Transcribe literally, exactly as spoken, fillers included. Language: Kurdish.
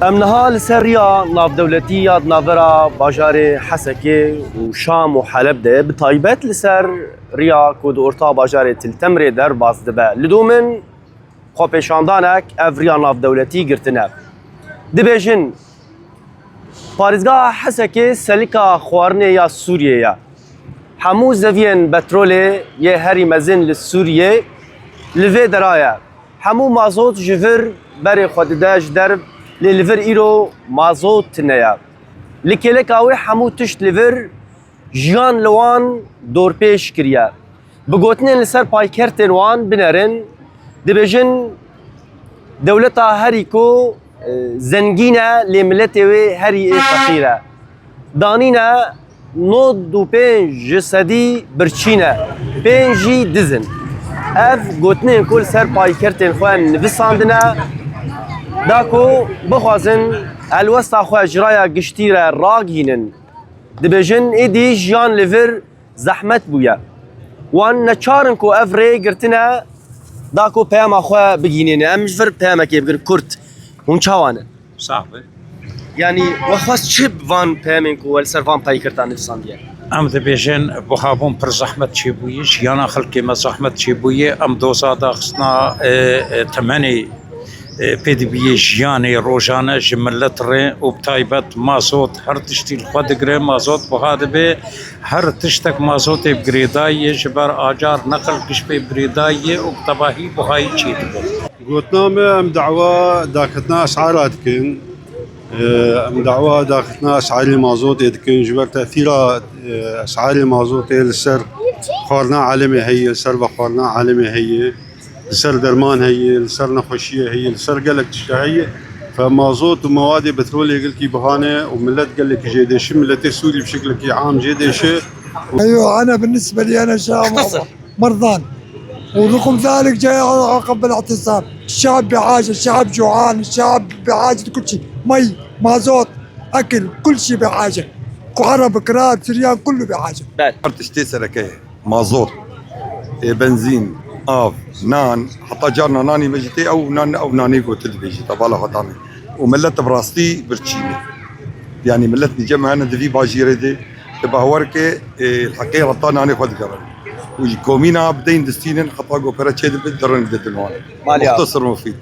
Em niha li ser riya navdewletî ya di navbera bajarê Hesekê û Şam û Heleb de, bi taybet li ser riya ku di orta bajarê Til Temrê derbas dibe, li dû min xwepêşandanek ev riya navdewletî girtine. Dibêjin, parêzgeha Hesekê selika xwarinê ya Sûriyê ye. Hemû zeviyên petrolê yê herî mezin li Sûriyê li vê dera ye. Hemû mazot ji vir berê xwe dide ji derv, lê li vir îro mazot tune ye. Li kêleka wê hemû tişt li vir jiyan li wan dorpêç kiriye. Bi gotinên li ser paykertên wan binerin, dibêjin dewleta herî ku, e, zengîn e, lê miletê wê herî ê feqîr e. Danîne nod û pênc ji sedî birçî ne, pênc jî diz in. Ev gotinên ku li ser paykertên xwe nivîsandine, da ku bixwazin helwesta xwe ji raya giştî re ragihînin. Dibêjin, êdî jiyan li vir zehmet bûye. Wan neçar in ku ev rê girtine, da ku peyama xwe bigihînîne. Em ji vir peyamekê bikin kurt. Hûn çawa ne? Sax be. Yanî, we xwest çi bi van peyamên ku we li ser van peykertan nivîsandiye? Em dibêjin, buhabûn pir zehmet çêbûye, jiyana xelkê me zehmet çêbûye. Em doza daxistina, e, e, temenê e, pêdiviyê jiyanê rojane ji milet re û bi taybet mazot her tiştî li xwe digire. Mazot buha dibe, her tiştek mazotê bi girêdayî ye, ji ber acar neqil giş pê bi girêdayî ye û bi tebahî buhayî çêdibe. Gotina me, em dawa daketina esara dikin. E, em dawa daketina esarê mazotê dikin. Ji ber tesîra, e, esarê mazotê li ser xwarina alemê heye, li ser vexwarina alemê heye. Li ser derman heye, li ser nexweşiyê heye, li ser gelek tişta heye. Fe mazot û mewadê petrolê gelkî bihane û millet gelekî jê dêşe, miletê Sûrî bi şeklekî am jê dêşe. ايوه، انا بالنسبه لي انا شاب مرضان، ورغم ذلك جاي على عقب بالاعتصام. الشعب بحاجه، الشعب جوعان، الشعب بحاجه لكل شيء، مي، مازوت، اكل، كل شيء بحاجه. عرب، كراد، سريان، كله بحاجه. Her tiştê sereke ye. Mazot, e, benzîn, av, nan, heta carna nanê me jî tê, ew nan, ew nanê ku tu dibêjî, te bala xwe dame. Û millet bi rastî birçî ne. Yanî millet nîce me hene di vî bajêrê de, tu bawer ke, e, li heqê reta nanê xwe digerin. Û ji komîna bi deyn distînin, heta ku pere çê dibe, dirin didin wan. Malî Muxtasir mufîd.